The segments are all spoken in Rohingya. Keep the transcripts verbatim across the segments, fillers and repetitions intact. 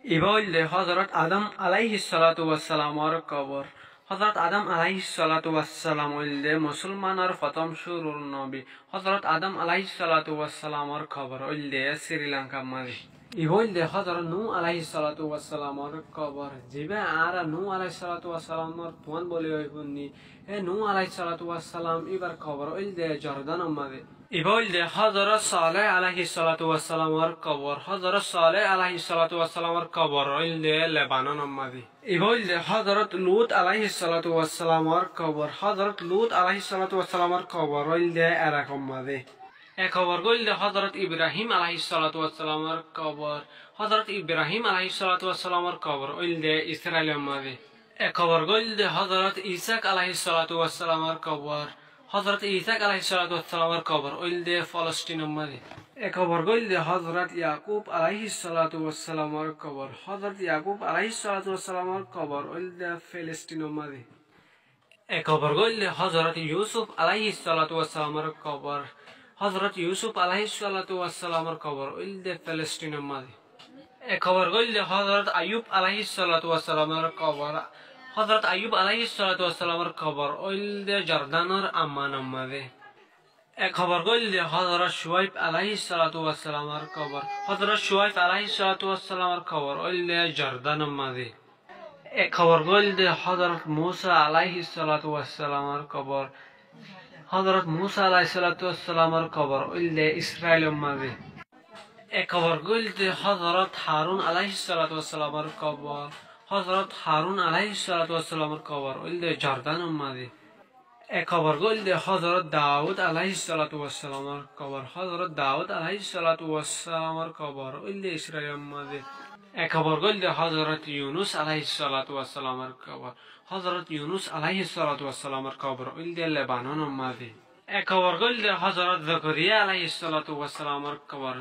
Ibá óilde Hózorot Adom aláihis-salatu wassalamor kobor. Hózorot Adom aláihis-salatu wassalam óilde musúlmanor fotóm cúrur nobi. Hózorot Adom aláihis-salatu wassalamor kobor óilde Sri Lankar mazé. Ibá óilde Hózorot Nuh aláihis-salatu wassalamor kobor. Zibá añára Nuh aláihis-salatu wassalamor tuán bóli ói fúnni. Hé Nuh aláihis-salatu wassalam, íbar kobor óilde Jordanor mazé. Ibá óilde Hózorot Saleh aláihis-salatu wassalamor kobor. Hózorot Saleh aláihis-salatu wassalamor kobor óilde Lebanonor mazé. Ibá óilde Hózorot Lut aláihis-salatu wassalamor kobor. Hózorot Lut aláihis-salatu wassalamor kobor óilde Erakor mazé. E kobor gán óilde Hózorot Ibrahim aláihis-salatu wassalamor kobor. Hózorot Ibrahim aláihis-salatu wassalamor kobor óilde Israilor mazé. E kobor gán óilde Hózorot Isak aláihis-salatu wassalamor kobor. Hózorot Isak aláihis-salatu wassalamor kobor óilde Folostinor mazé. E kobor gán óilde Hózorot Yakub aláihis-salatu wassalamor kobor. Hózorot Yakub aláihis-salatu wassalamor kobor óilde Felestinor mazé. E kobor gán óilde Hózorot Yusuf aláihis-salatu wassalamor kobor. Hózorot Yusuf aláihis-salatu wassalamor kobor óilde Felestinor mazé. E kobor gán óilde Hózorot Ayub aláihis-salatu wassalamor kobor. Hózorot Ayub aláihis-salatu wassalamor kobor óilde Jordanor Ammanor mazé. E kobor gán óilde Hózorot Cuaib aláihis-salatu wassalamor kobor. Hózorot Cuaib aláihis-salatu wassalamor kobor óilde Jordanor mazé. E kobor gán óilde Hózorot Musa aláihis-salatu wassalamor kobor. Hózorot Musa aláihis-salatu wassalamor kobor óilde Israilor mazé. E kobor gán óilde Hózorot Harun aláihis-salatu wassalamor kobor. Hózorot Harun aláihis-salatu wassalamor kobor óilde Jordanor mazé. E kobor gán óilde Hózorot Daud aláihis-salatu wassalamor kobor. Hózorot Daud aláihis-salatu wassalamor kobor óilde Israilor mazé. E kobor gán óilde Hózorot Yunus aláihis-salatu wassalamor kobor. Hózorot Yunus aláihis-salatu wassalamor kobor óilde Lebanonor mazé. E kobor gán óilde Hózorot Zokoriya aláihis-salatu wassalamor kobor.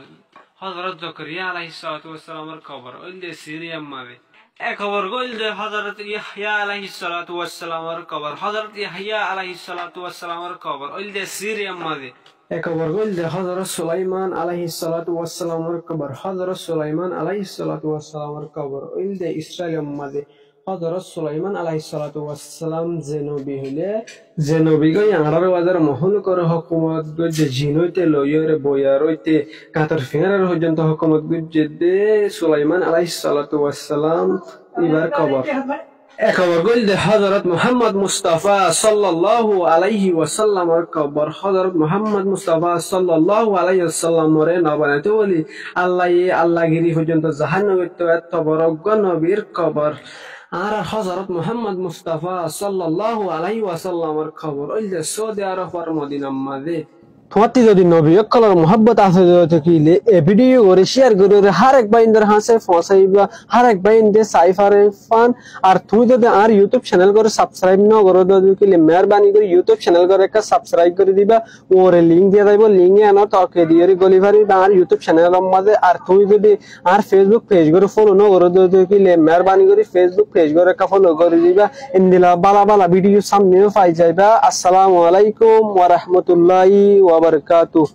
Hózorot Zokoriya aláihis-salatu wassalamor kobor óilde Siriyar mazé. E kobor gán óilde Hózorot Yahya aláihis-salatu wassalamor kobor. Hózorot Yahya aláihis-salatu wassalamor kobor óilde Siriyar mazé. E kobor gán óilde Hózorot Sulaiman aláihis-salatu wassalamor kobor. Hózorot Sulaiman aláihis-salatu wassalamor kobor óilde Israilor mazé. Hózorot Sulaiman aláihis-salatu wassalam ze nobi hoilé, ze nobi gán añárar wazar mohólukor hókumot goijjé, zin óite loiyóre boiyar óite gañtor fiñárar foijjonto hókumot goijjé dé Sulaiman aláihis-salatu wassalam, íbar kobor. E kobor gán óilde Hózorot Muhammad Mustafa sallallahu aláihi wasallamor kobor. Hózorot Muhammad Mustafa sallallahu aláihi wasallamoré no banaitó bóli Allaye Allagiri foijjonto zahir no goittó, etó boro uggwá nobir kobor. Añárar Hózorot Muhammad Mustafa sallallahu aláihi wasallamor kobor óilde Soudi Arobor Modinar mazé. Tuáñtti zodi nobi ókkolor muhábbot asé de óile e video goré share gorí hár ek báindor hañsé foóñsaiba, hár ek báinde sai fare fán. Ar tuñí zodi añár YouTube channel goré subscribe no goró de óile meherbani gorí YouTube channel goré ekká subscribe gorí diba. Uore link diya zaibo, link e enot toke diyóre goli fariba añár YouTube channelor mazé. Ar tuñí zodi añár Facebook page goré follow no goró de óile meherbani gorí Facebook page goré ekká follow gorí diba. Endilla bála bála video samne ó fai zaiba. Assalamu alaikum wa rahmatullahi wa barakatuh.